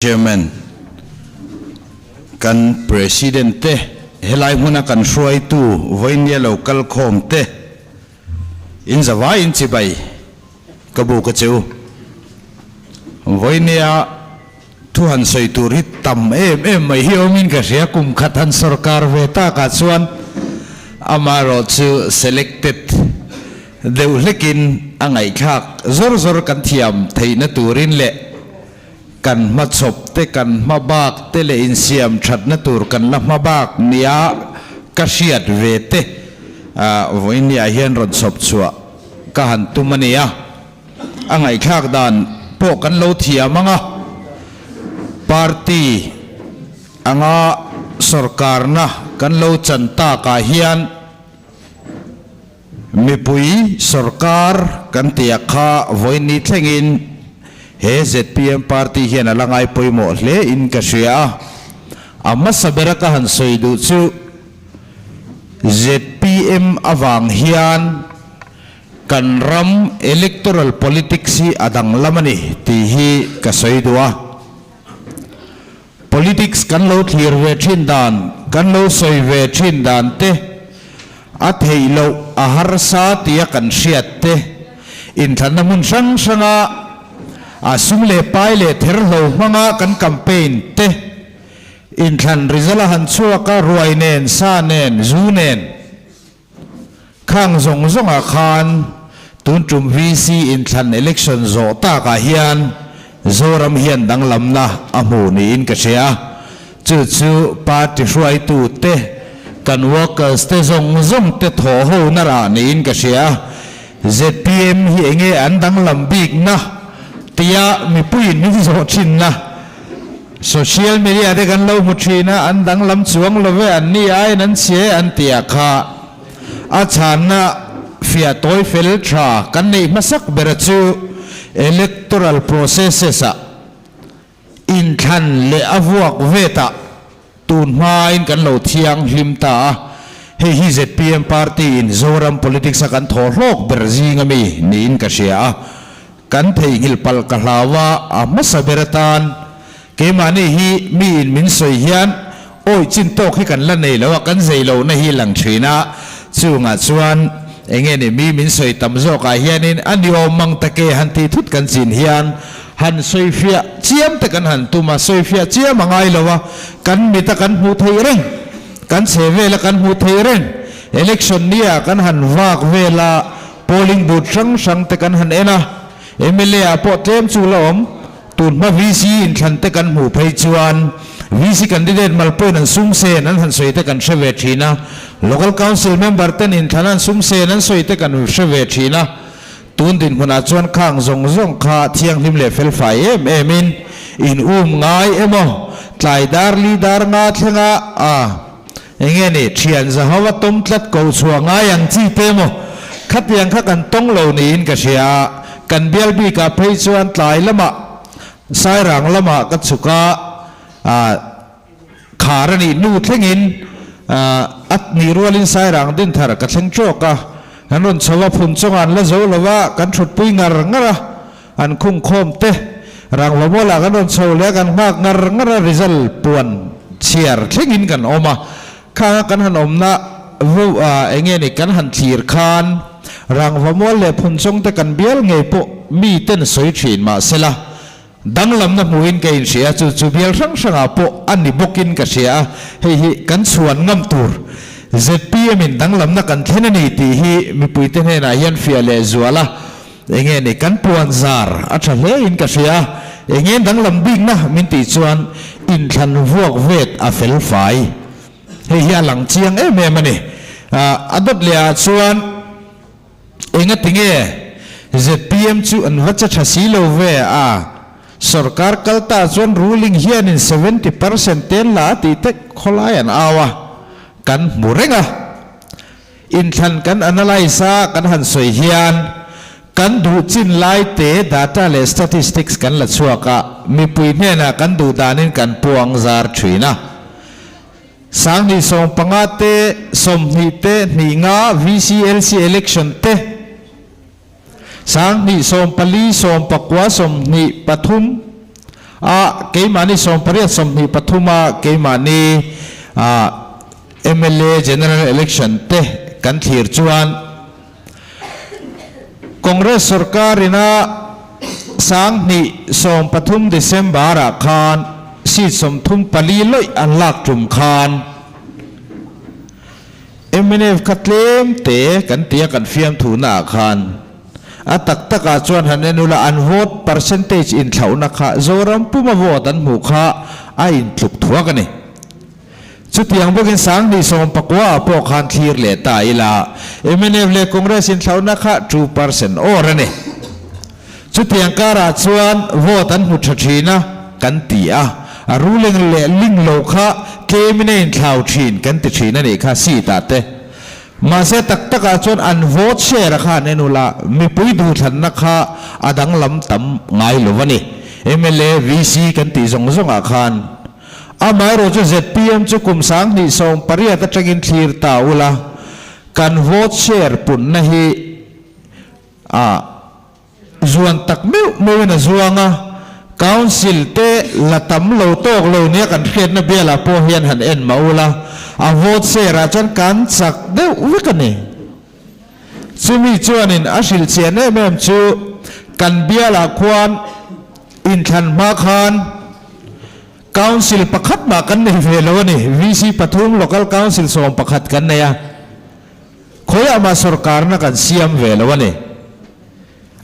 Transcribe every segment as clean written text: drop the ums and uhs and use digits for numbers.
Chairman, kan President te, helai hmuna kan hruaitu vawinia lo kal khawm te, in zavaiin chibai ka buk a che u. Vawinia thu han sawi tur hi tam em em mai hi awmin ka hria, kum khat han sawrkar ve takah chuan amaherawh chu selected deuh hlekin a ngaihthlak zawr zawr kan thiam theihna turin leh kan hmachhawp te, kan hma bak te leh insiam thatna tur kan la hma bak nia ka hriat ve te vawiin ah hian rawn chhawp chhuah ka han tum a ni a. A ngaihthlak dan pawh kan lo thiam ang a, party anga sawrkarna kan lo chan takah hian Mipui sawrkar kan tia kha vawiin thlengin he zpm party hian a la ngai pawimawh hle in ka hria a. A hmasa bera ka han sawi duh chu zpm avang hian kan ram electoral politics hi a danglam a ni tih hi ka sawi duh a. Politics kan lo thlir ve thin dan, kan lo sawi ve thin dan te, a theih loh a harsa tia kan hriat te, inthlanna hmun hrang hranga a sum leh pai leh therhlo hmanga kan campaign te, inthlan result a han chhuak a ruai nen, sa nen, zu nen, Khang zawng zawngah khan tun tum VC inthlan election zawh takah hian Zoram hian danglamna a hmu niin ka hria a, chu chu party hruaitu te, kan workers te zawng zawng te thawh ho na rah niin ka hria a. Zpm hi enge an danglam bikna tia mipuiin min zawh thinna Social media te kan lo hmu thin a, an danglam chuang lo ve, an ni aiin an chhia e an tih ah kha a chhanna fiah tawi fel tha kan neih hmasak bera chu electoral processes ah inthlan leh a vuak vet ah tun hmain kan lo thianghlim ta a, hei hi zpm party in Zoram politics a kan thaw hlawk ber zing ami niin ka hria a. Kan theihnghilh palh ka hlau a, a hmasa ber atan keimahni hi miin min sawi hian awi chin tawk hi kan la nei lo a, kan zei lohna hi lang thin a, chungah chuan enge ni mi min sawi tam zawkah hianin a ni awm mang take han tih thut kan chin hian han sawifiah chiam te kan han tum a, sawifiah chiam a ngai lo a, kan mita kan hmuh theih reng, kan chhe vela kan hmuh theih reng, election nia kan han vak vela. Polling booth hrang hrang te kan han en a, mla ah pawh tlem chu la awm. Tun hma VC inthlan te kan hmuh phei chuan VC candidate mal pawhin an sum sen an han sawi te kan hre ve thin a, Local Council member ten inthlan an sum sen an sawi te kan hre ve thin a. Tun dinhmunah chuan khang zawng zawng kha thianghlim leh felfai em em in in um ngai emaw tlai dar li dar nga thlenga a Enge ni, thian Zahova tawm tlat ko chhuah ngai ang chi te maw? Khatiang kha kan tawng lo niin ka hria a, kan bial bikah phei chuan tlai lamah Sairang lamah ka chhuk a, khar a nih hnu thlengin a nih rualin Sairang dinthar ka thleng tawk a, kan rawn chho a, phun chawngah an la zo lo va, kan thutpui ngar ngar a, an khung khawm te rangva mualah kan rawn chho leh a, kan nghak ngar ngar a, result puan chhiar thlengin kan awm a, khanga kan han awmna vo ah enge ni kan han thlir khan rangva mual leh phun chawng te kan bial ngei pawh mi ten sawi thin mahsela danglamna hmuhin ka inhria a, chu chu bial hrang hrangah pawh a ni bawkin ka hria a, hei hi kan chhuan ngam tur zpm in danglamna kan thlen a ni tih hi mipuite hnenah hian fiah leh zual a. Enge ni kan puan zar a tha hle in ka hria, enge danglam bikna min tih chuan inthlan vuak vet a fel fai. Hei hi a lang chiang em em a ni. A dawt leh ah chuan enga tinge zpm chu an va che tha si lo ve a, sorkar kal ta chuan ruling hianin 70% ten la a tih te khawlai an au a, kan hmu reng a. Inthlan kan analyse a kan han sawi hian kan duh chin lai te data leh statistics kan la chhuak a, mipui hnenah kan duh danin kan puang zar thin a. Sanghnih 15 te, 20 te, hnih nga VCLC election te, 2014, 19, 23. A keimahni 80 23 a keimahni mla general election te kan thlir chuan Congress sorkar ina 2013 December ah khan seat 34 lawih an lak tum khan mnf kha tlem te kan tia kan fiamthu na ah khan A tak takah chuan han en ula an vote percentage inthlauhna kha Zoram puma vote an hmuh kha a intluk thuak a ni. Chutiang bawkin 2019 ah pawh khan thlir leh ta ila mnf leh Congress inthlauhna kha 2% awr a ni. Chutiang karah chuan vote an hmu tha thin a kan ti a, a ruling leh ling lo kha tlemin a inthlau thin kan ti thin a nih kha seat ah te. Mahse tak takah chuan an vote share a kha an en ula, mipui duhthlanna kha a danglam tam ngai lo a ni. Mla, VC kan tih zawng zawngah khan. Amaherawh chu zpm chu kum 2018 atangin thlir ta ula, kan vote share punna hi a. Zuan tak meuh meuhin a zuang a, Council te la tam lo tawk lo nia kan hriatna bialah pawh hian han en mah ula, a vote share ah chuan kan chak deuh vek a ni. Chumi chuanin a hrilh chian em em chu kan bialah khuan inthlan hma khan Council pakhat mah kan nei ve lo a ni, VC pathum, Local Council 11 kan nei a. Khawiah mah sorkarna kan siam ve lo a ni.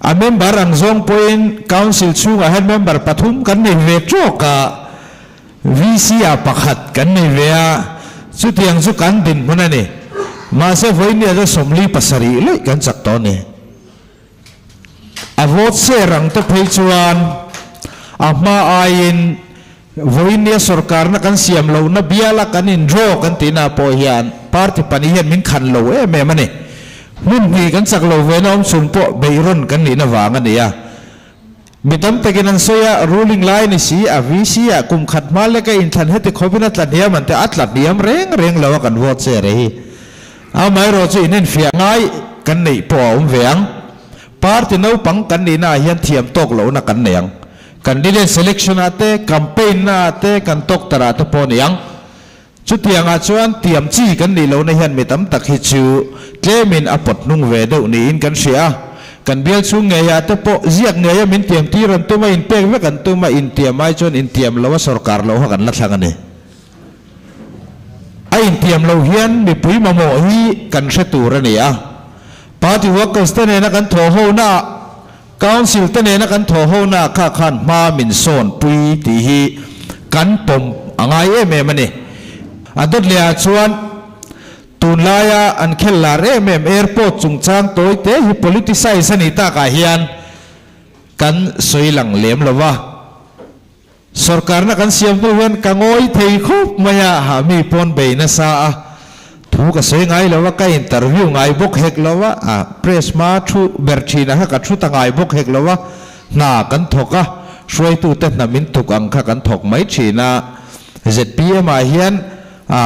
A member ang zawng pawhin Council chhungah hian member pathum kan nei ve tawk a, VC ah pakhat kan nei ve a, chutiang chu kan dinhmun a ni. Mahse vawiin ni ah chuan 47 lawih kan chak tawh a ni. A vote share ang te phei chuan a hma aiin vawiin nia sorkarna kan siam lohna biala kan in draw kan tihna pawh hian party pahnih hian min khan lo em em a ni. Hmun hnih kan chak lo ve na awm chhung pawh beihrawn kan nihna vang a ni a. Mi tam takin an sawi a, ruling lai ni si a VC ah kum khat hma leka inthlan heti khawpin a tla hniam an ti a, a tla hniam reng reng lo a kan vote share hi. Amaherawh chu inenfiah ngai kan neih pawh a awm ve ang. Party naupang kan nihna ah hian thiam tawk lohna kan nei ang. Candidate selection ah te, campaign na ah te, kan tawktar ah te pawh a ni ang. Chutiangah chuan tiam chi kan nih lohna hian mi tam tak hi chu tlemin a pawt hnung ve deuh niin kan hria a. Kan bial chhung ngeiah te pawh ziak ngeia min tiam tir an tum a, inpek vek an tum a, intiam ai chuan intiam lo a sorkar loh kha kan la thlang a ni. A intiam loh hian mipui mamawh hi kan hre tur a ni a. Party workers te nena kan thawh honaah, Council te nena kan thawh honaah kha khan hma min sawn pui tih hi kan pawm a ngai em em a ni. A dawt lehah chuan tunlaia an khel lar em em airport chungchang tawi te hi politicize a nih takah hian kan sawi lang lem lo va. Sorkarna kan siam hnu hian ka ngawi thei khawp mai a, ha mi pawn bei nasa a, thu ka sawi ngai lo a, ka interview ngai bawk hek lo a, a press hma thu ber thin ah kha ka thu ta ngai bawk hek lo a, hna kan thawk a, hruaitute hna min tuk ang kha kan thawk mai thin a, zpm ah hian a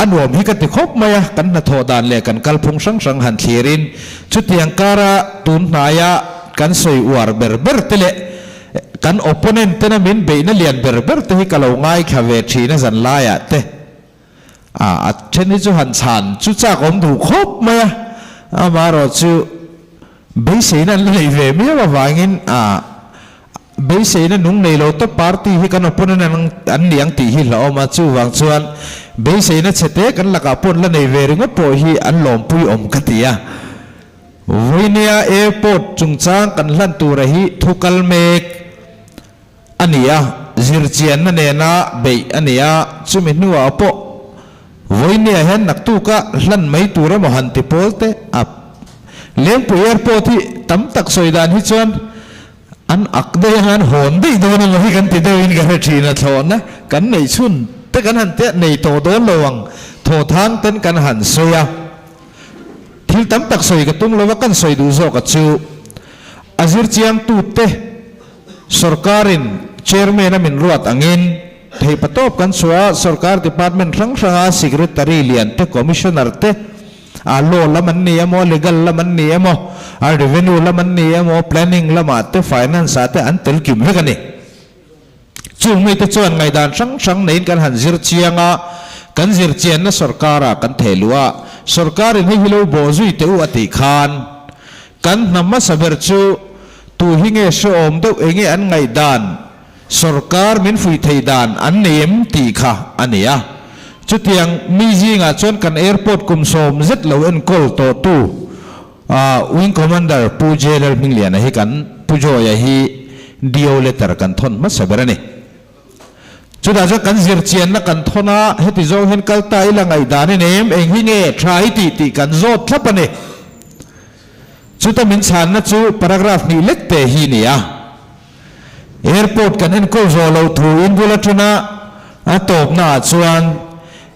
a nuam hi ka ti khawp mai a, kan hnathawh dan leh kan kalphung hrang hrang han thlirin chutiang kara tun hnaia kan sawi uar ber ber te leh Kan opponent tena min beihna lian ber ber te hi ka lo ngaithla ve thin a zan laiah te. A a then hi chu han chhan chu chak awm duh khawp mai a, amaherawh chu beiseina an la nei ve miau avangin a beiseina nung nei lo tawp party hi kan opponent an an ni ang tih hi hlauhawm a, chuvang chuan beiseina chhe te kan lakah pawh an la nei ve ringawt pawh hi an lawmpui awm ka ti a. Vawinia airport chungchang kan hlan tura hi thu kal mek a ni a, zirchianna nena beih a ni a, chumi hnuah pawh Vawinia hian naktuka hlan mai tur emaw han ti pawl te a Lengpui airport hi tam tak sawi dan hi chuan an ak daih anga an hawn daih dawn emaw hi kan ti deuhin ka hre thin a, thlawhna kan neih chhun te kan han tia nei tawh dawn lo ang thawthang ten kan han sawi a. Thil tam tak sawi ka tum lo a, kan sawi duh zawk a chu a zirchiangtute sorkarin chairman a min ruat angin theihpatawp kan chhuah a, sorkar department hrang hranga secretary lian te, commissioner te, a law lam an ni emaw, legal lam an ni emaw, a revenue lam an ni emaw, planning lamah te, finance ah te an tel kim vek a ni. Chung mite chuan ngaihdan hrang hrang neiin kan han zir chiang a, kan zir chianna sorkara kan theh luh a, sorkarin hei hi lo bawh zui teh u a tih khan kan hna hmasa ber chu tu hi nge hrehawm deuh enge an ngaihdan sorkar min fuih theih dan an nei em tih kha a ni a. Chutiang mi zingah chuan kan airport kum sawm zet lo enkawl tawhtu Wing Commander Pu JLL Hmingliana hi kan Pu Joy-a hi DO letter kan thawn hmasa ber a ni. Chutah chuan kan zirchianna kan thawn a, heti zawng hian kal ta ila ngaihdan i nei em, eng hi nge tha i tih tih kan zawt thlap a ni. Chuta min chhanna chu paragraph hnih lek te hi ni a. Airport kan enkawl zawh loh thu in bul atana a tawpna ah chuan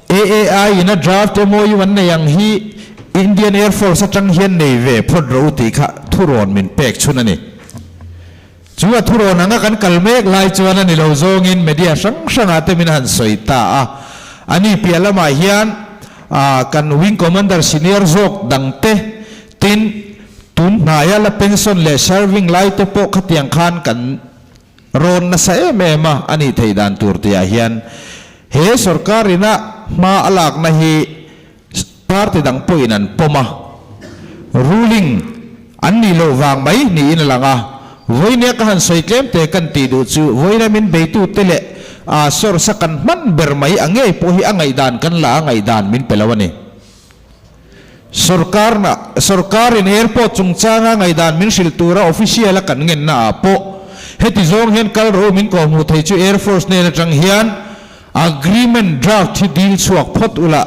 AAI in a draft MOU an nei ang hi Indian Air Force atang hian nei ve phawt rawh u tih kha thurawn min pek chhun a ni. Chu a thurawn anga kan kal mek lai chuan a ni lo zawngin media hrang hrangah te min han sawi ta a. Ani piah lamah hian kan Wing Commander senior zawk dangte Tin, tun hnaia la pension leh serving lai te pawh khatiang khan kan rawn nasa em em a, a nih theih dan tur tihah hian he sorkar ina hma a lakna hi party dang pawhin an pawm a, ruling an nih loh vang mai niin a lang a. Vawinia ka han sawi tlem te kan tih duh chu vawiina min beitute leh a source a kan hman ber mai a ngei pawh hi a ngaihdan kan la a ngaihdan min pe lo a ni. Sorkarna, Sorkarin airport chungchanga ngaihdan min hrilh tura official a kan ngenna ah pawh heti zawng hian kal rawh u min kawhhmuh thei chu Air Force hnen atang hian agreement draft hi dil chhuak phawt ula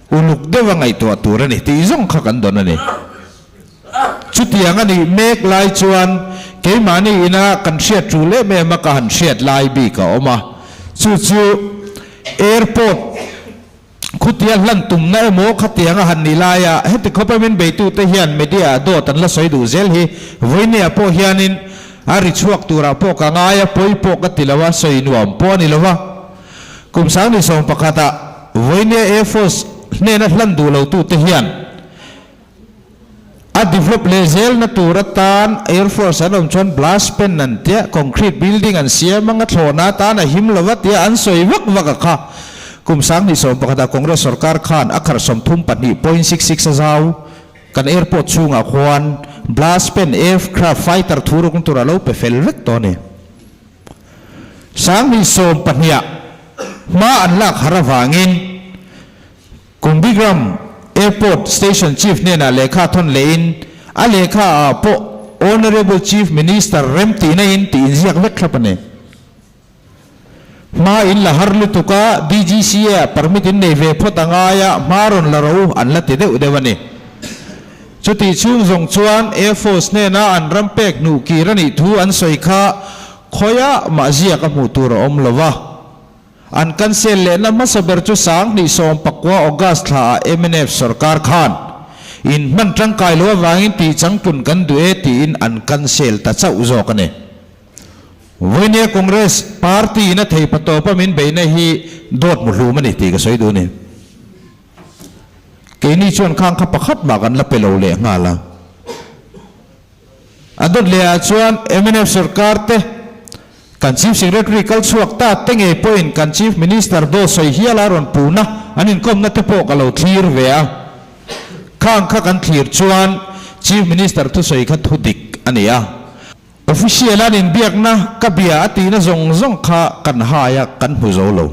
uluk deuha ngaihtuah tur a ni tih zawng kha kan dawn a ni. Chutiang a nih mek lai chuan keimahni ina kan hriat tul em em a ka han hriat lai bik a awm a, chu chu airport Khutia hlan tumna emaw khatiang a han nih laia heti khawpa min beitute hian media ah dawt an la sawi duh zel hi vawinia pawh hianin a ri chhuak turah pawh ka ngai a, pawi pawh ka ti lo a, sawi nuam pawh a ni lo va. Kum sang ni sawm pakhatah vawinia Air Force hnena hlan duh lotute hian A develop leh zelna tur atan Air Force an awm chuan blast pen an tia, concrete building an siam anga thlawhna atan a him lova tia an sawi vak vak a kha. Kum 2011 ah Congress sorkar khan a khar 32.66 a zau. Kan airport chhungah khuan blast pen aircraft fighter thu rukna tur a lo pe fel vek tawh a ni. 2012 ah hma an lak har avangin Kumbigram Airport Station Chief hnenah lehkha thawn lehin a lehkha ah pawh Honourable Chief Minister rem tihna in tih inziak vek thlap a ni. Hma in la har lutuk a, DGCA ah permit in nei ve phawt a ngai a, hma rawn la ro an la ti deuh deuh a ni. Chutih chhung zawng chuan Air Force hnena an ram pek hnuh kir a nih thu an sawi kha khawiah mah ziak a hmuh tur a awm lo va. An cancel lehna hmasa ber chu 2019 August thla ah mnf sorkar khan in hman tangkai lo avangin tih changtlun kan duh e tiin an cancel ta chauh zawk a ni. Vawinia Congress party in a thei patawpa min beihna hi dawt muhlum a ni tih ka sawi duh a ni. Keini chuan khang kha pakhat mah kan la pe lo leh nghal a. A dawt leh ah chuan mnf sorkar te kan Chief Secretary kal chhuak ta te ngei pawhin kan Chief Minister daw sawi hial a rawn puhna an inkawmna te pawh ka lo thlir ve a. Khang kha kan thlir chuan Chief Minister thusawi kha thu dik a ni a. Official an inbiakna ka bia a tihna zawng zawng kha kan hai a kan hmu zo lo.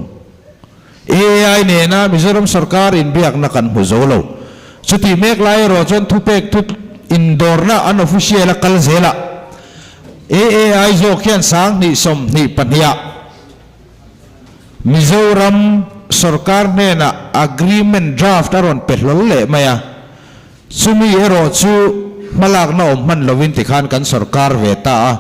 AI nena Mizoram sorkar inbiakna kan hmu zo lo. Chutih mek lai erawh chuan thupek thu indawrna an official a kal zel a. AAI zawk hian 2022 ah Mizoram sorkar hnenah agreement draft a rawn pe hlawl leh mai a. Chumi erawh chu hmalakna awm hman lovin tikhan kan sorkar ve ta a.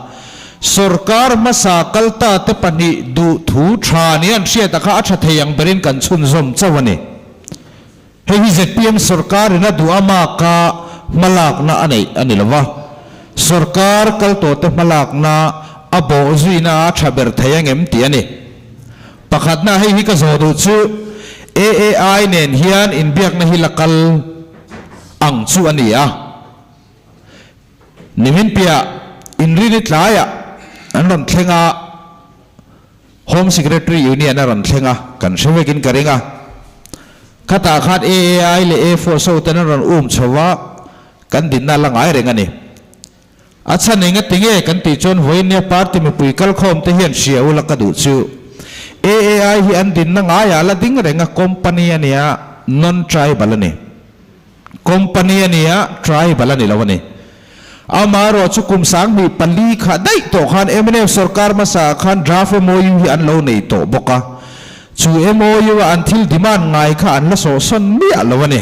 Sorkar hmasa kal ta te pahnih duh thu tha ni an hriat a kha a tha thei ang berin kan chhunzawm chauh a ni. Hei hi zpm sorkarin a duh amaka hmalakna a neih a ni lo va. Sorkar kal tawh te hmalakna a bawh zuina a tha ber thei angem tih a ni. Pakhatna hei hi ka zawh duh chu AAI nen hian inbiakna hi la kal ang chu a ni a. Nimin piah inrini tlaiah an rawn thleng a, Home Secretary Union a rawn thleng a, kan hre vekin ka ring a. Khatah khan AAI leh Air Force ho ten an rawn um chho a, kan dinna a la ngai reng a ni. A chhan eng a ti nge kan tih chuan vawinia party mipui kalkhawm te hian hria ula ka duh chu. AAI hi an dinna ngaiah la ding reng a, company a nia, non-tribal a ni. Company a nia, tribal a ni lo a ni. Amaherawh chu kum 2004 kha daih tawh khan mnf sorkar hmasa ah khan draft MOU hi an lo nei tawh bawk a. Chu MOU a an thil demand ngai kha an la sawhsawn miah lo a ni.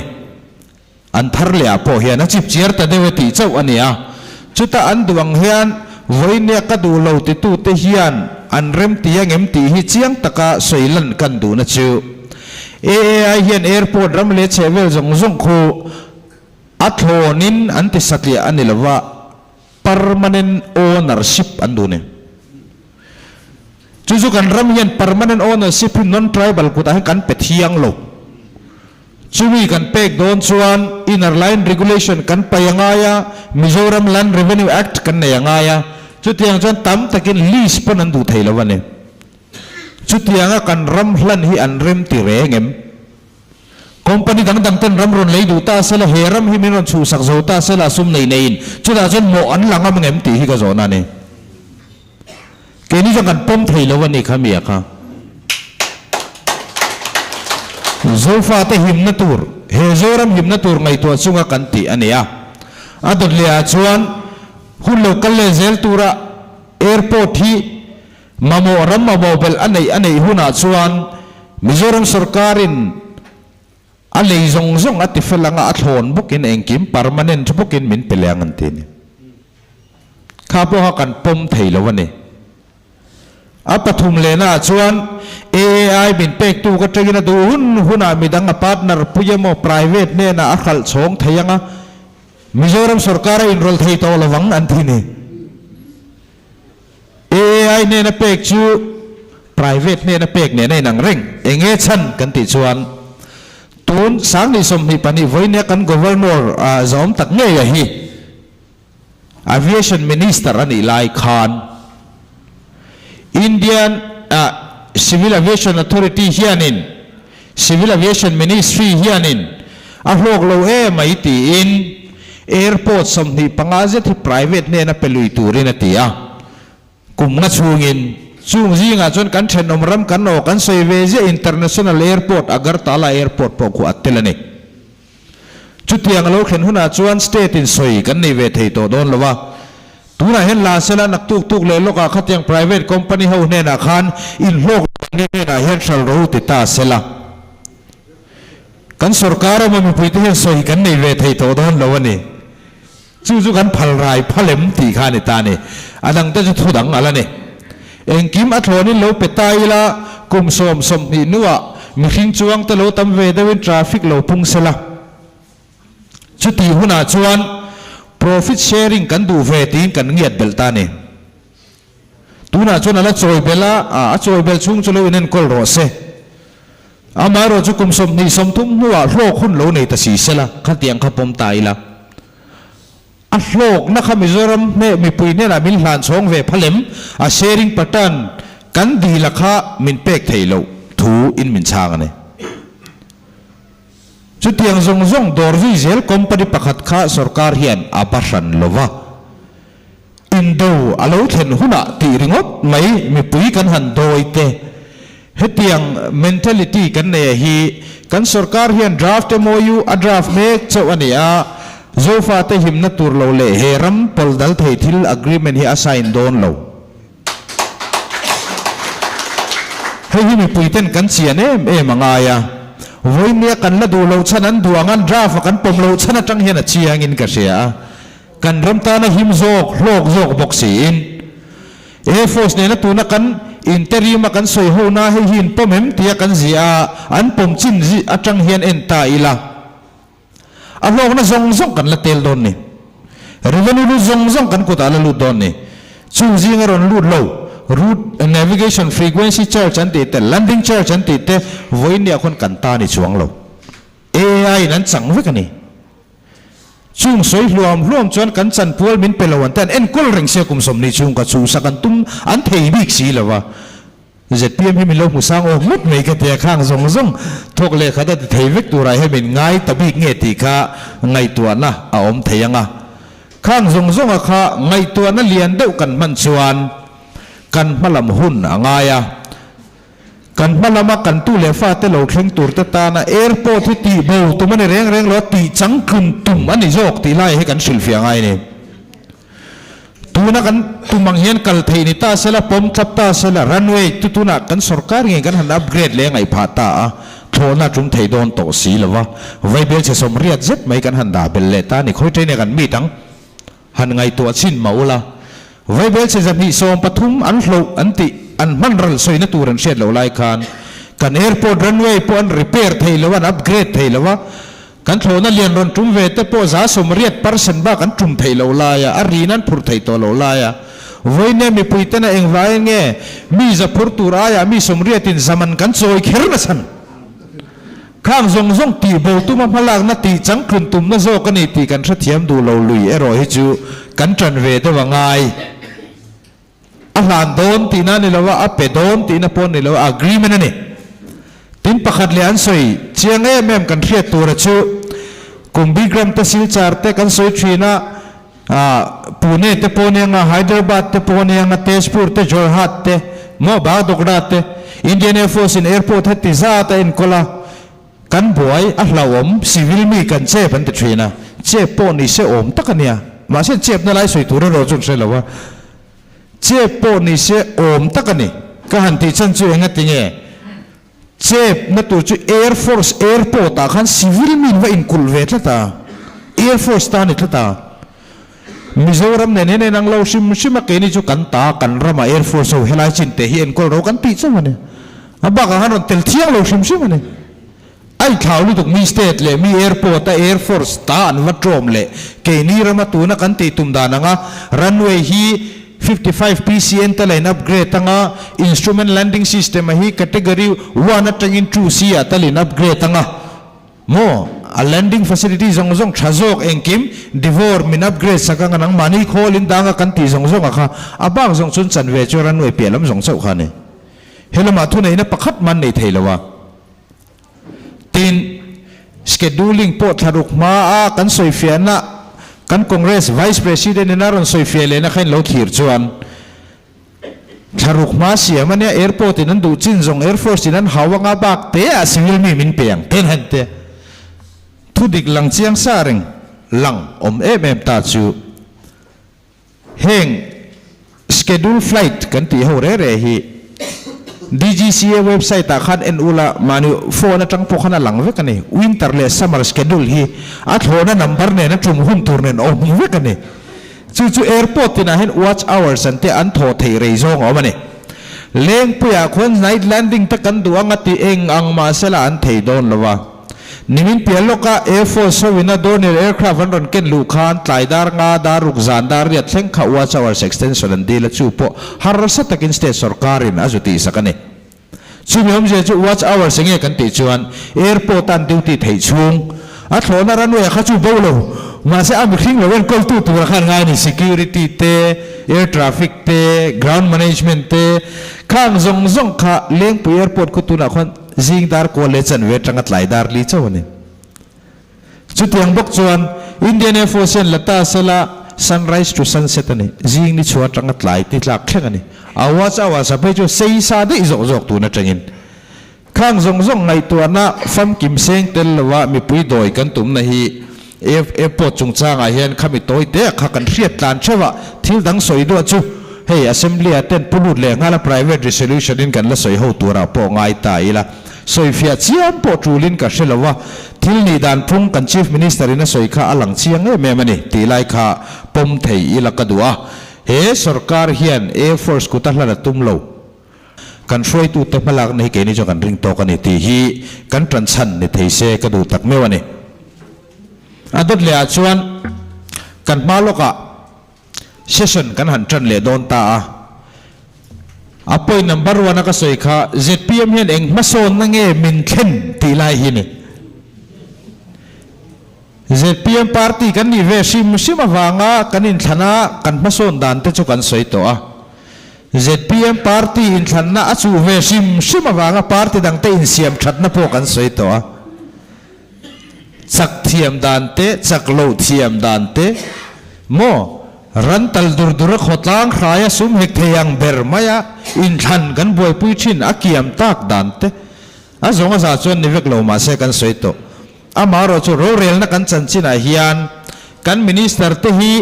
An thar leh ah pawh hian a chip chiar ta deuh e tih chauh a ni a. Chuta an duh ang hian vawinia ka duh lo titute hian an rem ti angem tih hi chiang taka sawi lan kan duhna chu. AAI hian airport ram leh chhehvel zawng zawng khu a thlawnin an ti satliah a ni lova, permanent ownership an duh ni. Chu chu kan ram hian permanent ownership hi non-tribal kutah hian kan pe thiang lo. Chumi kan pek dawn chuan Inner Line Regulation kan pai a ngai a, Mizoram Land Revenue Act kan nei a ngai a, chutiang chuan tam takin lease pawn an duh thei lo a ni. Chutianga kan ram hlan hi an rem ti reng em? Company dang dang ten ram rawn lei duh ta sela, he ram hi min rawn chhuhsak zo ta sela sum nei neiin chutah chuan mawh an la ngam ngem tih hi ka zawhna a ni. Keini chuan kan pawm thei lo a ni kha mi a kha. Zofate himna tur, he Zoram himna tur ngaihtuah chunga kan tih a ni a. A dawt leh ah chuan hun lo kal leh zel tura airport hi mamawh ram mamawh belh a neih a neih hunah chuan Mizoram sorkarin a lei zawng zawng a ti fel anga a thlawn bawkin engkim permanent bawkin min pe leh ang an ti a ni. Kha pawha kan pawm thei lo a ni. A pathum lehnaah chuan AAI min pektu ka tangin a duh hun hunah midang a partner pui emaw private hnenah a hralh chhawng thei ang a, Mizoram sorkar a inrawlh thei tawh lo vang an ti ni. AAI hnena pek chu private hnena pek nen a inang reng. Eng nge chhan kan tih chuan tun 2022 vawinia kan Governor zawm tak ngei a hi. Aviation Minister a nih lai khan Indian Civil Aviation Authority hianin Civil Aviation Ministry hianin a hlawk lo emai tiin Airport 25 zet hi private hnena pe lui turin a ti a. Kum nga chhungin chung zingah chuan kan thenawm ram kan aw kan sawi ve ziah International Airport Agartala Airport pawh khu a tel a ni. Chutiang a lo thlen hunah chuan state in sawi kan nei ve thei tawh dawn lo a. Tunah hian la sela naktuk tuk leh lawkah khatiang private company ho hnenah khan inhlawk lo ang hnenah hian hral ro ti ta sela. Kan sorkar awma mipuite hian sawi kan nei ve thei tawh dawn lo a ni. Chu chu kan phal rai phal em tih kha a ni ta a ni. A dangte chu thu dang a la ni. Engkim a thlawnin lo pe ta ila, kum sawm 20 hnuah mihring chuangte lo tam ve deuhin traffic lo pung sela. Chutih hunah chuan profit sharing kan duh ve tiin kan ngiat belh ta a ni. Tunah chuan a la chawi belh a, a chawi belh chhung chu lo inenkawl rawh se. Amaherawh chu kum 20 30 hnuah hlawk hun lo nei ta si sela, khatiang kha pawm ta ila. A hlawkna kha Mizoram hne mipui hnenah min hlan chhawng ve phalem, a sharing pattern kan dila kha min pek theih loh thu in min chhang a ni. Chutiang zawng zawng dawr zui zel company pakhat kha sorkar hian a ba hran lo va. Indo a lo thlen hunah tih ringawt mai mipui kan han dawi te. Hetiang mentality kan nei a hi kan sorkar hian draft MOU a draft mek chauh a ni a, Zofate himna tur lo leh he ram pawl dal thei thil agreement hi a sign dawn lo. Hei hi mipui ten kan chian em em a ngai a, vawinia kan la duh loh chhan an duh ang an draft a kan pawm loh chhan atang hian a chiangin ka hria a. Kan ram tana him zawk, hlawk zawk bawk siin. Air Force nena tuna kan interim a kan sawi ho na hei hi in pawm em tia kan ziah a, an pawm chin atang hian en ta ila. A hlawkna zawng zawng kan la tel dawn ni. Revenue lut zawng zawng kan kutah la lut dawn ni. Chung zinga rawn lut lo, route navigation frequency charge an tih te, landing charge an tih te vawiin khawn kan ta ni chuang lo. AI in an chang vek a ni. Chung sawi hluam hluam chuan kan chanpual min pe lo an te an enkawl reng sia kum 20 chhung ka chhuhsak an tum an thei bik si lo va. ZPM hi min lo hmu sang awk ngawt mai ka ti a, khang zawng zawng thawk leh khat a ti thei vek turah hian min ngai ta bik nge tih kha ngaihtuahna a awm thei ang a. Khang zawng zawnga kha ngaihtuahna lian deuh kan hman chuan kan hmalam hun a ngai a. Kan hma lama kan tu leh fate lo thleng turte tana airport hi tih bo tum a ni reng reng lo a, tih changtlun tum a ni zawk tih lai hi kan hrilhfiah ngai a ni. Tuna kan tum ang hian kal theih ni ta sela, pawm tlap ta sela, runway chu tunah kan sorkar ngei kan han upgrade leh ngaih phah ta a, thlawhna a tum thei dawn tawh si lo va, vaibel chhe 80 zet mai kan han dah belh leh ta a ni. Khawi train-a kan meet ang? Han ngaihtuah chin mah ula, vaibel chhe 213 an hloh an tih an hman ral sawina tur an hriat loh lai khan kan airport runway pawh an repair thei lo a, an upgrade thei lo a, kan thlawhna lian rawn tum ve te pawh 80% bak an tum theih loh lai a, a rin an phurh theih tawh loh lai a. Vawinia mipui tena engvaiin nge mi za phur tur aiah mi 80 in zaman kan chawi kher na chhan? Khang zawng zawng tih bo tuma hmalakna tih changtlun tumna zawk a ni tih kan hrethiam duh lo lui erawh hi chu kan ṭan ve deuh a ngai. A hlan dawn tihna a ni lo a, a pe dawn tihna pawh a ni lo a, agreement a ni. Tin pakhat leh an sawi chiang em em kan hriat tura chu Kumbhigram te Silchar te kan sawi thin a, Pune te pawh nia nga, Hyderabad te pawh nia nga, Tezpur te, Jorhat te, maw Bagdogra te, Indian Air Force in airport heti zat a enkawl a, kan buai a hlauhawm, civil mi kan chep an ti thin a, chep pawh ni se awm tak a nia, mahse chepna lai sawi tur erawh chu an hre lo a, chep pawh ni se awm tak a ni, ka han tih chhan chu enga tinge? Chep na tur chu Air Force Airport ah khan civil mi in va inkulh ve tlat a, Air Force ta a ni tlat a. Mizoram nen hian a inang lo hrim hrim a, keini chu kan ta, kan rama Air Force ho helai chin te hi enkawl ro kan tih chauh a ni. A bakah khan rawn tel thiang lo hrim hrim a ni. A inthlau lutuk mi state leh mi airport a Air Force ta an va tlawm leh keini rama tuna kan tih tum dan anga runway hi 55 PCN te la in upgrade anga instrument landing system a hi category one atangin 2C ah tal in upgrade anga maw a landing facility zawng zawng tha zawk engkim Devor min upgrade sak anga nangmahni khawl in danga kan tih zawng zawng a kha a bak zawng chuan chanve chu runway piah lam zawng chauh kha a ni. He lamah thuneihna pakhat man nei thei lo a. Tin, scheduling pawh thlaruk hmaa kan sawifiahna kan Congress Vice President in a rawn sawifiah lehna kha in lo thlir chuan thlaruk hma siam a nia, airport in an duh chin zawng Air Force in an hau anga bak te ah civil mi min pe ang ten han te thu dik lang chiang sa reng lang awm em em ta chu. Heng schedule flight kan tih ho reh reh hi DGCA website ah khan en ula mahni phone atang pawh khan a lang vek a ni. Winter leh summer schedule hi a thlawhna number nen a tum hun tur nen a awm vek a ni. Chu chu airport tinah hian watch hours an te an thawh theih rei zawng a awm a ni. Lengpuiah khuan night landing te kan duh anga tih eng ang mahsela an thei dawn lo a. Nimin piah lawka Air Force hoin a Dornier aircraft an rawn ken luh khan tlai dar nga dar ruk zan dar riat thleng kha watch hours extension an dil a, chu pawh harsa takin state sorkarin a zu tihsak a ni. Chumi awmzia chu watch hours enge kan tih chuan airport a an duty theih chhung a thlawhna runway ah kha chu bo lo mahse a mihring lo enkawltu tura khan ngai a ni, security te, air traffic te, ground management te, khang zawng zawng kha Lengpui airport khu tunah khuan Zing dar kual leh chanve atanga tlai dar li chauh a ni. Chutiang bawk chuan Indian Air Force hian la ta sela sunrise to sunset a ni. Zing ni chhuah atanga tlai ti tlak thleng a ni. A watch hour sa phei chu sei sa daih zawk zawk tun atangin khang zawng zawng ngaihtuahna famkim seng tel lova mipui dawi kan tumna hi Airport chungchangah hian khami tawi te a kha kan hriat tlan theuh a, thil dang sawi duah chu hei Assembly ah ten pu lut leh nghal a private resolution in kan la sawi ho turah pawh ngai ta ila, sawifiah chiam pawh tulin ka hre lo a, thil nih dan phung kan Chief Minister in a sawi kha a lang chiang em em a ni tih lai kha pawm thei ila ka duh a, he sorkar hian Air Force kut a hlan a tum lo. Kan hruaitute hmalakna hi keini chuan kan ring tawk a ni tih hi kan tanchhan ni thei se ka duh tak meuh a ni. A dawt lehah chuan kan hma lawkah session kan han tan leh dawn ta a. A point number one a ka sawi kha zpm hian eng hmasawnna nge min thlen tih lai hi ni. Zpm party kan nih ve hrim hrim avanga kan inthlana kan hmasawn dan te chu kan sawi tawh a. Zpm party inthlanna a chuh ve hrim hrim avanga party dangte insiam thatna pawh kan sawi tawh a. Chak thiam dan te, chak loh thiam dan te, maw ran tal dur dur a khawtlang hraia sum hek thei ang ber maia inthlan kan buaipui thin a kiam tak dan te, a zawng a za chuan ni vek lo mahse kan sawi tawh. Amaherawhchu rorelna kan chanchinah hian kan Minister te hi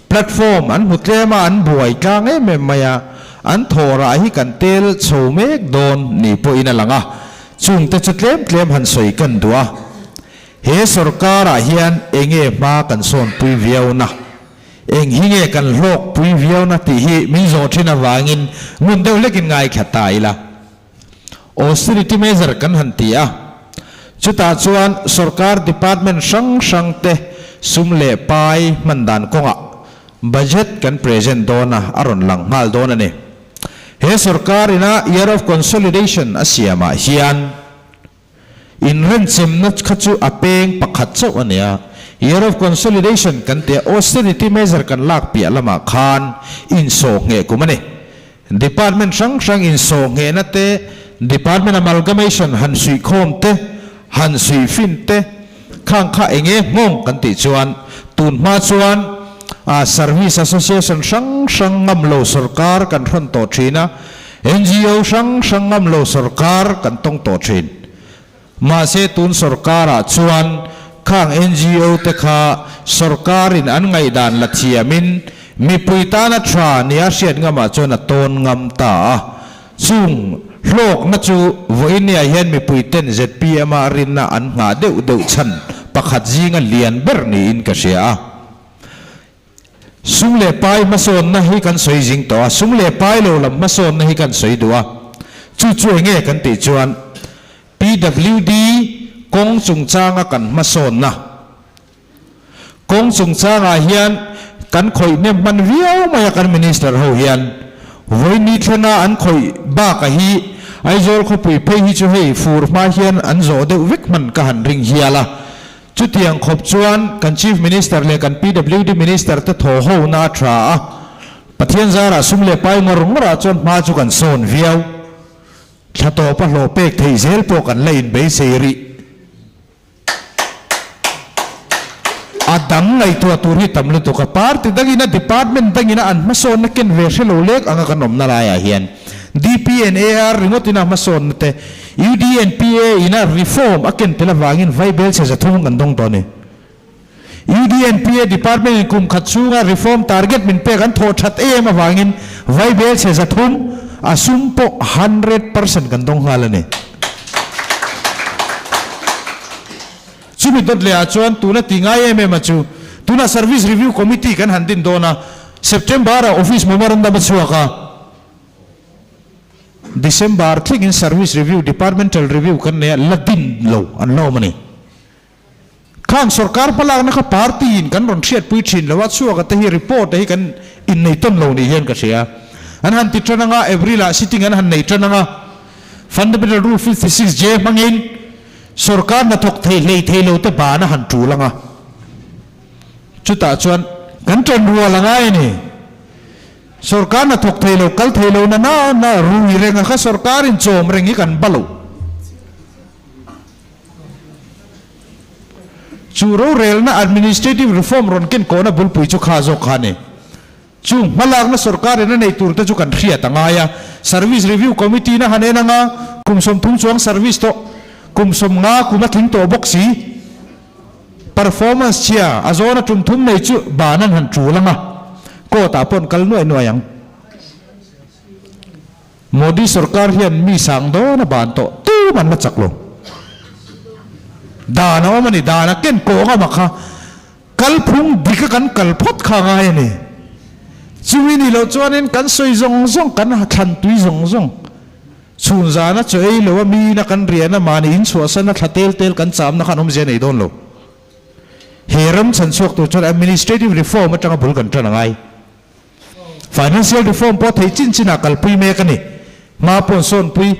platform an hmu tlem a, an buai tlang em em mai a, an thawhrah hi kan tel chho mek dawn ni pawhin a lang a, chungte chu tlem tlem han sawi kan duh a. He sorkarah hian enge hma kan sawnpui viau na, eng hi nge kan hlawkpui viau na tih hi min zawh thin avangin ngun deuh hlekin ngaithla ta ila. Austerity measure kan han ti a, chutah chuan sorkar department hrang hrang te sum leh pai hman dan kawngah budget kan present dawn a, a rawn lang nghal dawn a ni. He sorkar ina year of consolidation a siamah hian Inrenchemna kha chu a peng pakhat chauh a nia. Year of Consolidation kan tia austerity measure kan lak piah lamah khan insawh ngheh kum a ni. Department hrang hrang insawh nghehna te, Department amalgamation han suihkhawm te, han suihfin te, khang kha eng nge nghawng kan tih chuan tun hma chuan Service Association hrang hrang ngam lo sorkar kan hrawn tawh thin a, NGO hrang hrang ngam lo sorkar kan tawng tawh thin. Mahse tun sorkarah chuan khang NGO te kha sorkarin an ngaihdan la thiamin mipui tana tha nia hriat ngamah chuan a tawn ngam ta a. Chung hlawkna chu vawinia hian mipui ten zpm a rinna an nghah deuh deuh chhan pakhat zinga lian ber niin ka hria a. Sum leh pai hmasawnna hi kan sawi zing tawh a, sum leh pai lo lam hmasawnna hi kan sawi duh a. Chu chu eng nge kan tih chuan PWD kawng chungchanga kan hmasawnna. Kawng chungchangah hian kan khawih hnem hman viau mai a kan Minister ho hian. Vawiin ni thlenga an khawih baka hi Aizawl khawpui phei hi chu hei fur hma hian an zawh deuh vek hman ka han ring hial a. Chutiang khawp chuan kan Chief Minister leh kan PWD Minister te thaw ho na a tha a, Pathian zarah sum leh pai ngawr ngawrah chuan hma chu kan sawn viau. Thla tawpa hlawh pek theih zel pawh kan la inbeisei rih. A dang ngaihtuah tur hi tam lutuk a, party dangin a department dangin a an hmasawnna ken ve hre lo lek anga kan awmna laiah hian DPNAR ringawtin a hmasawnna te UDNPA in a reform a ken tel avangin vaibel chhe zathum kan dawng tawh a ni. UDNPA department in kum khat chhunga reform target min pek an thawh that em avangin vaibel chhe zathum a sum pawh 100% kan dawng nghal a ni. Chumi dawt leh ah chuan tuna ti ngai em em a chu tuna Service Review Committee kan han din dawn a, September ah office memorandum a chhuak a, December thlengin Service Review, Departmental Review kan nei a, la din lo an la awm a ni. Khang sorkar hmalakna kha party in kan rawn hriatpui thin lo a, chhuak a te hi report te hi kan innei tawn lo ni hian ka hria. An han ti tan anga, April ah sitting an han nei tan anga, Fundamental Rule 56 J hmangin sorkar hnathawk thei hlei thei lo te ban a han tul anga, chutah chuan kan tan rual a ngai a ni. Sorkar hnathawk thei lo, kal thei lo na na na rui reng a kha sorkar in chawm reng hi kan ba lo. Chu rorelna administrative reform rawn ken kawhna bulpui chu kha zawk kha a ni. Chung hmalakna sorkar in a nei tur te chu kan hriat a ngai a. Service Review Committee in a han en anga kum 30 chuang service tawh, kum 50 kum a tling tawh bawk si. Performance chhia a zawn a tum thum nei chu ban an han tul ang a, court ah pawh an kal nuaih nuaih ang. Modi sorkar hian mi sang dawn a ban tawh tum an la chak lo. Dan a awm a ni, dan a ken kawng a mak a, kalphung dik a kan kal phawt kha a ngai a ni. Chumi ni loh chuanin kan sawi zawng zawng, kan thlan tui zawng zawng. Chhun zana chaw ei lo a miin a kan rian a mahni in chhuahsan a thla tel tel kan chamna khan awmzia nei dawn lo. He ram chhan chhuak tur chuan administrative reform atanga bul kan tan a ngai. Financial reform pawh theih chin chinah kalpui mek a ni. Hma pawn sawnpui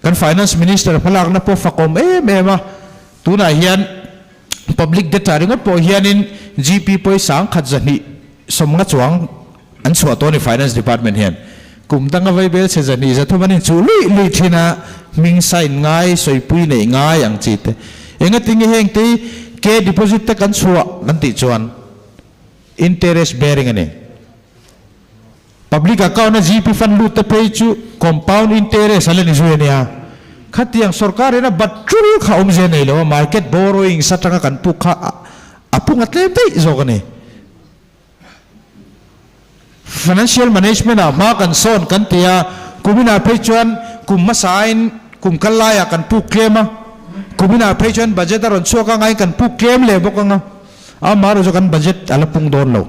kan finance minister hmalakna pawh fakawm em em a. Tunah hian public debt ah ringawt pawh hianin GP pawisa ang khat 290 chuang an chhuah tawh a ni finance department hian. Kum danga vaibel chhe 200 300 an inchuh luih luih thin a, hming sign ngai, sawipui neih ngai ang chi te. Engatinge heng te hi K deposit te kan chhuah kan tih chuan interest bearing a ni. Public account a GP fund lut te phei chu compound interest a la ni zui a nia. Khatiang sorkar in a bat tul kha awmzia nei lo a, market borrowings atanga kan puk kha a pung a tlem daih zawk a ni. Financial management ah hma kan sawn kan ti a, kuminah phei chuan kum hmasa aiin kum kal laiah kan puk tlem a, kuminah phei chuan budget a rawn chhuak anga in kan puk tlem leh bawk anga, amaherawhchu kan budget a la pung dawn lo.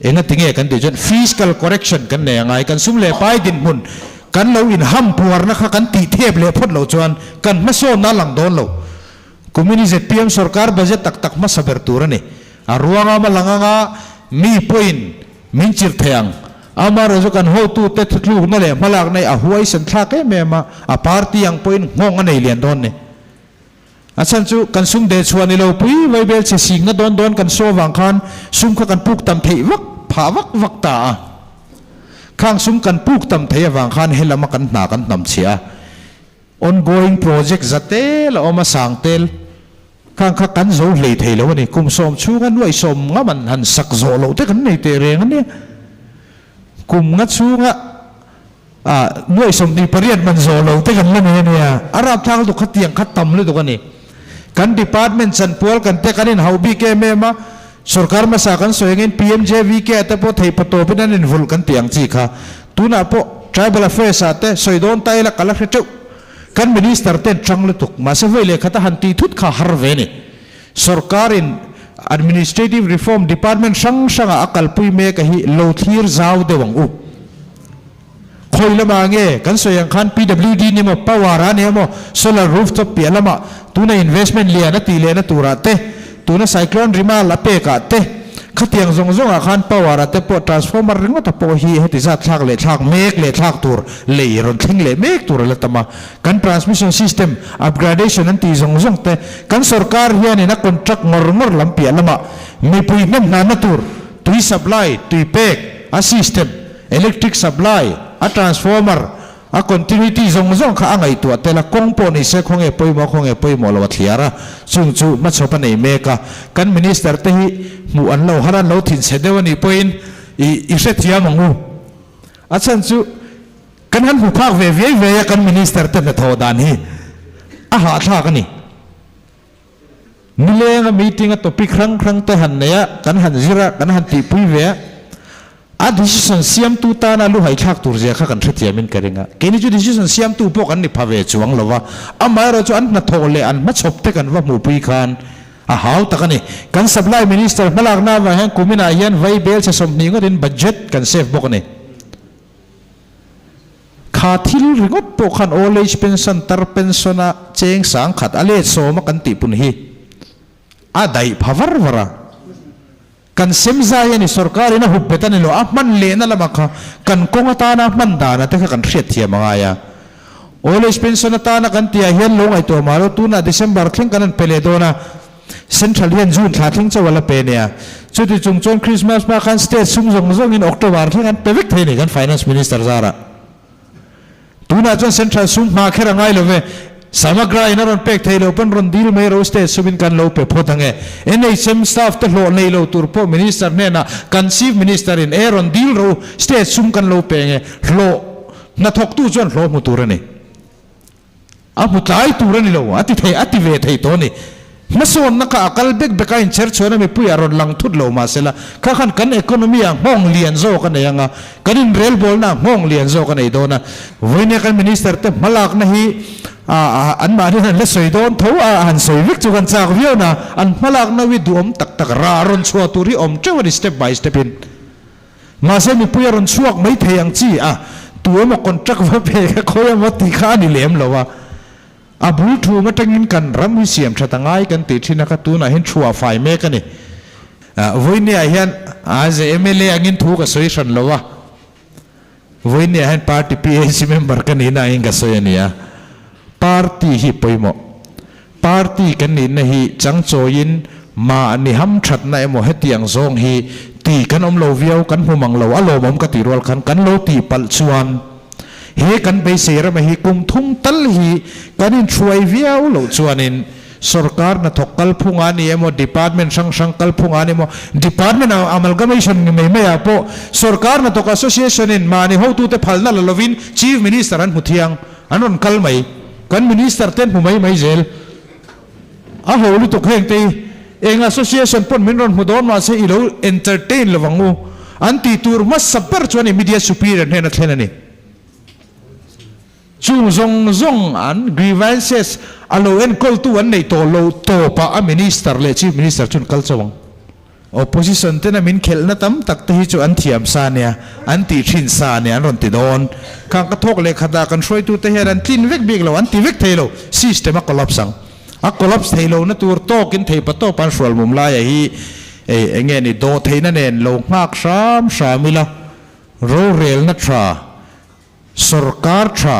Engati nge kan tih chuan fiscal correction kan nei angai, kan sum leh pai dinhmun kan lo inham puarna kha kan tih thep leh phawt loh chuan kan hmasawnna a lang dawn lo. Kumin zpm sorkar budget tak tak hmasa ber tur a ni. A ruangam a lang anga mi pawhin min chirh thei ang. Amaherawhchu kan hotute thutlukna leh hmalakna hi a huaisen thlak em em a, a party ang pawhin nghawng a nei lian dawn ni. A chhan chu kan sum deh chhuah ni lo pui vaibel chhe singna dawn dawn kan saw vang khan sum kha kan puk tam theih vak phah vak vak ta a. Khang sum kan puk tam theih avang khan helama kan hna kan hnam chhiah a. Ongoing project za tel a awm a sang tel khang kha kan zo hlei thei lo a ni. Kum sawm chhunga nuaih sawm ngam an han sak zawh loh te kan nei teh reng a nia. Kum nga chhunga Ah, nuaih 28 man zawh lo te kan la nei a nia. A rapthlak lutuk kha tiang kha tam lutuk a ni. Kan department chanpual kan te kan inhauh bik em em a, sorkar hmasa kan sawi angin PMJVK ah te pawh theih patawpin an invulh kan tih ang chi kha. Tunah pawh Tribal Affairs ah te sawi dawn ta ila ka la hre teuh. Kan minister ten chang lutuk, mahse vawi leh khata han tih thut kha har ve a ni. Sorkarin Administrative Reform Department hrang hrangah a kalpui mek a hi lo thlir zau deuh ang u. Khawi lamah nge kan sawi ang khan PWD ni emaw Power a ni emaw Solar Rooftop piah lamah tuna investment lian a tih lehna turah te, tuna Cyclone Rimal a pekah te, khatiang zawng zawngah khan Power a te pawh Transformer ringawta pawh hi heti zat thlak leh thlak mek leh thlak tur lei rawn thleng leh mek tur a la tam a. Kan transmission system upgradation an tih zawng zawng te kan sorkar hianin a contract ngawr ngawr lam piah lamah mipui hnem hnanna tur tui supply, tui pek, a system, electric supply, a transformer, a continuity zawng zawng kha a ngaihtuah tel a, kawng pawh ni se khawnge pawimawh khawnge pawimawh lo a thliar a, chung chu hmachhawp a nei mek a, kan minister te hi hmuh an lo har a, an lo thinchhe deuh a nih pawhin i i hrethiam ang u. A chhan chu. Kan han hmu phak ve viai viai a kan Minister te hnathawh dan hi a hahthlak a ni. Nileng a meeting a topic hrang hrang te han nei a, kan han zir a, kan han tihpui ve a, a decision siamtu tana lu haithlak tur zia kha kan hrethiamin ka ring a. Keini chu decision siamtu pawh kan ni pha ve chuang lo va, amaherawhchu an hnathawh leh an hmachhawp te kan va hmuhpui khan a hau tak a ni. Kan Supply Minister hmalakna avang hian kuminah hian vai bel chhe 20 ngawtin budget kan save bawk a ni. Kha thil ringawt pawh khan old age pension, tar pension a cheng 10,000 a let sawm a kan tih pun hi a daih pha var var a. Kan sem zai a ni, sorkar in a hup bet a ni lo, a hman lehna lamah kha kan kawng atana hman dana te kha kan hriat thiam a ngai a. Old age pension atana kan tihah hian lo ngaihtuah mah lo, tunah December thleng kan han pe leh dawn a, Central hian June thla thleng chauh a la pe nia. Chuti chung chuan Christmas hma khan state sum zawng zawngin October thleng an pe vek thei a ni kan Finance Minister zarah. Tunah chuan Central sum hma kher a ngai lo ve. Samagra in a rawn pek thei lo pawn rawn dil mai ro state sumin kan lo pe phawt ang e. NHM staff te hlawh nei lo tur pawh Minister hnenah kan Chief Minister in e rawn dil ro state sum kan lo pe ang e. Hlawh hnathawktu chuan hlawh hmu tur a ni. A hmu tlai tur a ni lo, a ti thei, a ti ve thei tawh a ni. Hmasawnna kha a kal bek bek a, inchher chhuan a mipuiah rawn lang thut lo mahsela, kha khan kan economy ah nghawng lian zawk a nei ang a, kan inrelbawlna ah nghawng lian zawk a nei dawn a. Vawinia kan minister te hmalakna hi anmahni han la sawi dawn tho a, han sawi vek chu kan chak viau na, an hmalakna hi duhawm tak tak rah rawn chhuah tur hi awm teuh a ni step by step in. Mahse mipui a rawn chhuak mai thei ang chi a, tu emaw contract va pe kha khawi emaw tih kha a ni lem lo a. A bul thum atangin kan ram hi siam that a ngai kan tih thin a kha tunah hian thu a fai mek a ni. Vawinia hian as a mla angin thu ka sawi hran lo a, Vawinia hian party PAC member ka nihna angin ka sawi a ni a. Party hi pawimawh. Party kan nihna hi changchawiin mahni hamthatna emaw hetiang zawng hi Ti kan awm lo viau, kan hmu mang lo, a lawmawm ka tih rual khan kan lo tih palh chuan he kan beisei rama hi kum thum tal hi kan inhruai viau loh chuanin sorkar hnathawk kalphung a ni emaw, department hrang hrang kalphung a ni emaw, department amalgamation ni mai maiah pawh sorkar hnathawk association in mahni hotute phalna la lovin Chief Minister an hmu thiang, an rawn kal mai, kan Minister te an hmu mai mai zel. A ho lutuk heng te hi eng association pawn min rawn hmu dawn mahse i lo entertain lo ang u an tih tur hmasa ber chuan immediate superior hnena thlen a ni. Chung zawng zawng an grievances a lo enkawltu an neih tawh lo tawpah a minister leh chief minister chuan kal chauh ang. Opposition tena min khelhna tam tak te hi chu an thiam sa nia, an tih thin sa nia an rawn ti dawn. Khang ka thawk leh khatah kan hruaitute hian an tlin vek bik lo, an ti vek thei lo. System a collapse ang. A collapse thei lohna tur tawkin theipa tawp an hrual mum laia hi ei eng nge ni dawh theihna nen lo nghak hram hram ila, rorelna tha, Sorkar tha,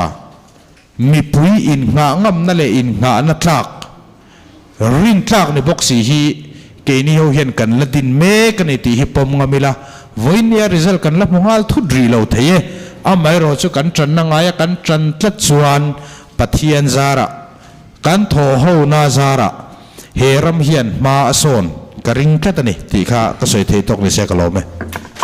mipui innghah ngamna leh innghahna tlak, rin tlak ni bawk si hi keini ho hian kan la din mek a ni tih hi pawm ngam ila, vawinia result kan la hmu nghal thut rih lo thei e. Amaherawh chu kan tanna ngaia kan tan tlat chuan Pathian zarah, kan thawhhona zarah he ram hian hma a sawn ka ring tlat a ni tih kha ka sawi thei tawk ni se ka lawm e.